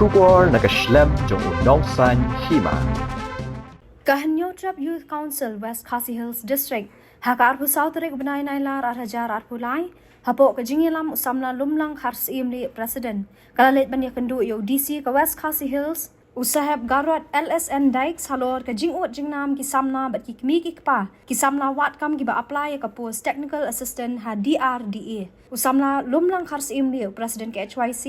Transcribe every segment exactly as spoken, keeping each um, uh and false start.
Khubor na ka shlem jong u nongsan hima. Ka Hynñiewtrep Youth Council West Khasi Hills District ha ka arphew saw tarik u bnai Nailar ar hajar arphew lai, hapoh ka jingïalam u samla Lumlang Kharsyiem Lieh, President, ka la leit ban ïakynduh ïa u D C ka West Khasi Hills, u Saheb Garod L S N Dykes, halor ka jingud jingnam ki samla bad ki kmie ki kpa ki samla wad kam kiba apply ïa ka post Technical Assistant ha D R D A. U samla Lumlang Kharsyiem Lieh, u President ka H Y C,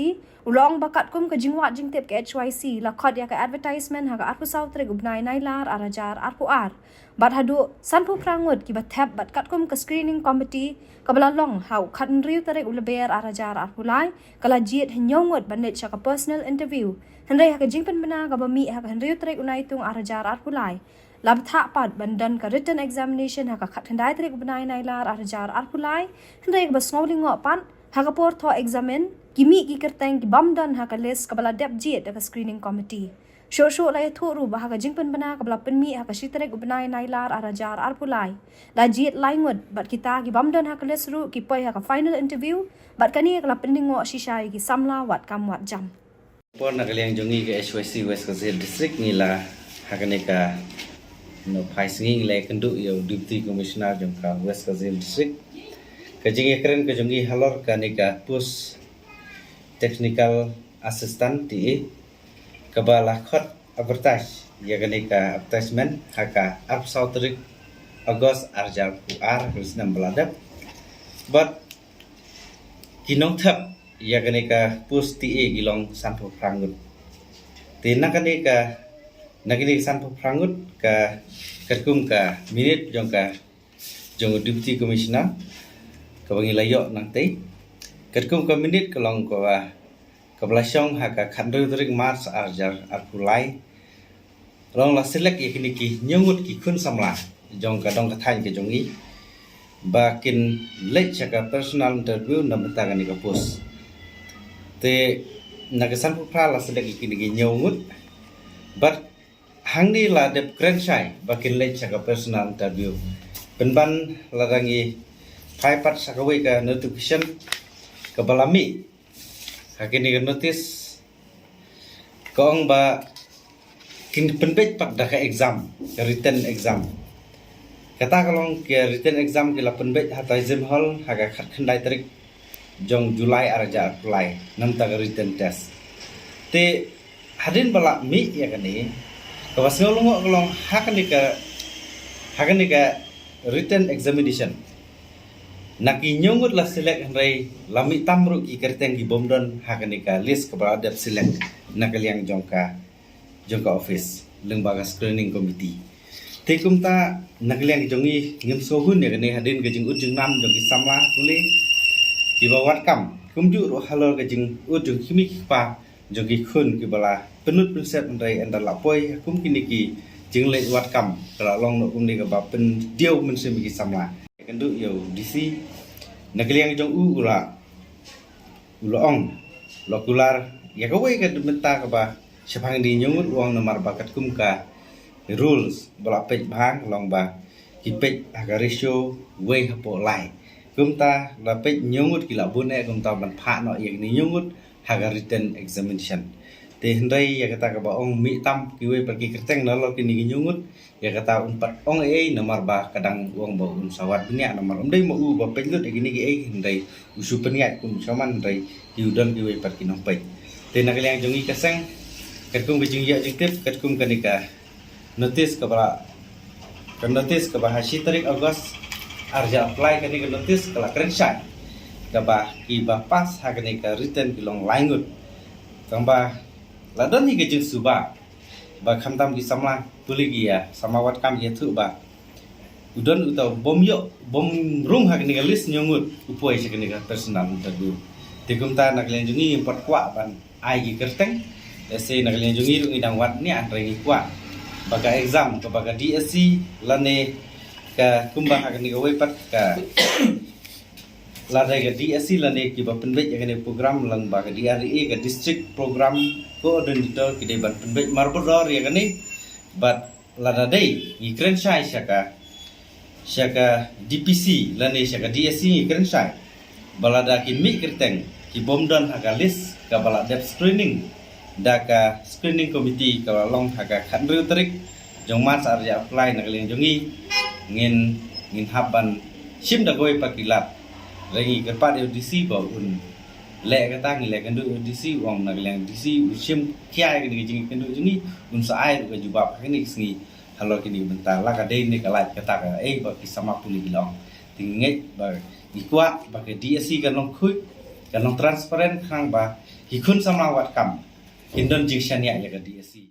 u la ong ba katkum ka jingwad jingtip ka H Y C, la khot ïa ka advertisement ha ka arphew saw tarik u bnai Nailar ar hajar arphew ar. Bad haduh sanphew phra ngut kiba thep, bad katkum ka screening committee kaba la long ha u khathynriew tarik u Lber ar hajar arphew lai, ka la jied hynñiew ngut ban leit sha ka personal interview. Hynrei ha ka jingpynbna kaba mih ha ka hynriew tarik u Naitung ar hajar arphew lai, la bthah pat ban don ka written examination ha ka khatkhyndai tarik u bnai Nailar ar hajar arphew lai. Hynrei kaba sngew lyngngoh pat, ha ka por thoh examine, ki mih ki kyrteng ki bym don ha ka list kaba la dep jied da ka screening committee. Shuh shuh la ïathuh ruh ba ha ka jingpynbna kaba la pynmih ha ka shi tarik u bnai Nailar ar hajar arphew lai, la jied lai ngut, bad kita ki bym don ha ka list ruh ki poi ha ka final interview, bad kane ka la pynlyngngoh shisha ïa ki samla wad kam wad jam. Por na ka liang jong ngi ka H Y C West Khasi Hills District, ngi la ha kane ka nongphai sngi ngi la ïakynduh ïa u Deputy Commissioner jong ka West Khasi Hills District. Ka jingïakren ka jong ngi halor kane ka post Technical Assistant T A, kaba la khot advertise ïa kane ka advertisement ha ka arphew saw tarik August ar hajar arphew ar, ka snem ba la dep. Bad ki nongthep ïa kane ka post T A ki long sanphew phra ngut. Te na kane ka, na kane ka sanphew phra ngut, ka, katkum ka minute jong ka, jong u Deputy Commissioner kaba ngi la ïoh nangtei, katkum ka minute ka long kaba, kaba la shong ha ka khathynriew tarik March ar hajar arphew lai, long la select ïa kine ki hynñiew ngut ki khun samla jong ka dong ka thaiñ ka jong ngi ba kin leit sha ka personal interview na bynta kane ka post. Te na ka sanphew phra la select ïa kine ki hynñiew ngut, bad hangne la dep kren shai ba kin leit sha ka personal interview. Pynban lada ngi phai pat sha kawei ka notification kaba la mih ha kane ka notice, ka ong ba kin pynbeit pat da ka exam, ka written exam. Kata ka long ka written exam ki la pynbeit ha Tourism Hall ha ka khatkhyndai tarik jong July ar hajar arphew lai, na bynta ka written test. Te hadien ba la mih ïa kane, kaba sngew lyngngoh ka long ha kane ka, ha kane ka written examination, na ki hynñiew ngut la select, hynrei la mih tam ruh ki kyrteng ki bym don ha kane ka list kaba la dep select na ka liang jong ka, jong ka office lyngba ka screening committee. Te kumta na ka liang jong ngi ngim sngewhun ïa kane hadien ka jingud jingnam jong ki samla pule kiba wad kam, kumjuh ruh halor ka jingud jong ki kmie ki kpa jong ki khun kiba la pynlut pynsep, hynrei ynda la poi ha kum kine ki jingleit wad kam ka la long noh kumne kaba pyndiaw mynsiem ïa ki samla. Ïakynduh ïa u D C, na ka liang jong u, u la, u la ong, u la kular ïa kawei ka bynta kaba shaphang kine hynñiew ngut, u ong namar ba katkum ka rules ba la peit bha ka long ba ki peit ha ka ratio wei hapoh lai. Kumta la peit hynñiew ngut ki la bun eh, kumta ban phah noh ïa kine hynñiew ngut ha ka written examination. Te hynrei ïa kata kaba ong mih tam kiwei pat ki kyrteng nalor kine ki hynñiew ngut, ïa kata um pat ong ei ei namar ba ka dang, u ong ba un sa wad bniah namar um dei ma u ba peit lut ïa kine kiei, hynrei u shu pynïaid kum u shongman, hynrei ki, u don kiwei pat ki nongpeit. Te na ka liang jong ngi ka seng, katkum ka jingïoh jingtip, katkum kane ka notice kaba la, ka notice kaba ha shi tarik August ar hajar arphew lai, kane ka notice ka la kren shai kaba kiba pass ha kane ka written ki long lai ngut. Tangba la don hi ka jingsuba ba khamtam ki samla pule ki ïa, samla wad kam ki ïathuh ba u don uta u bym ïoh, bym rung ha kane ka list hynñiew ngut, u poi sha kane ka personal interview. Te kumta na ka liang jong ngi ngim pat kwah ban ai ki kyrteng. Lehse na ka liang jong ngi ruh ngi dang wad bniah, hynrei ngi kwah ba ka exam kaba ka D S C lane ka, kumba ha kane kawei pat ka, lada ka D S C lane kiba pynbeit ïa kane program lyngba ka D R D A, ka District Program Coordinator, ki dei ban pynbeit marbudor ïa kane. Bad lada dei ngi kren shai sha ka, sha ka D P C lane sha ka D S C, ngi kren shai ba lada ki mih kyrteng ki bym don ha ka list kaba la dep screening da ka screening committee ka la long ha ka khatnriew tarik jong March ar hajar arphew lai na ka liang jong ngi, ngin, ngin hap ban shim da kawei pat ki lad. Hynrei ngi kyrpad ïa u D C ba un leh kata, ngi leh kynduh ïa u D C, u ong na ka liang D C u shim khia ïa kane ka jingkynduh jong ngi, un sa ai ruh ka jubab ha kane ka sngi halor kine ki bynta. La ka dei ne ka lait kata kaei ba ki samla pule ki la ong. Te ngi ngeit ba, ngi kwah ba ka D S C kan long khuid, kan long transparent, khnang ba ki khun samla wad kam kin don jingshaniah ïa ka D S C.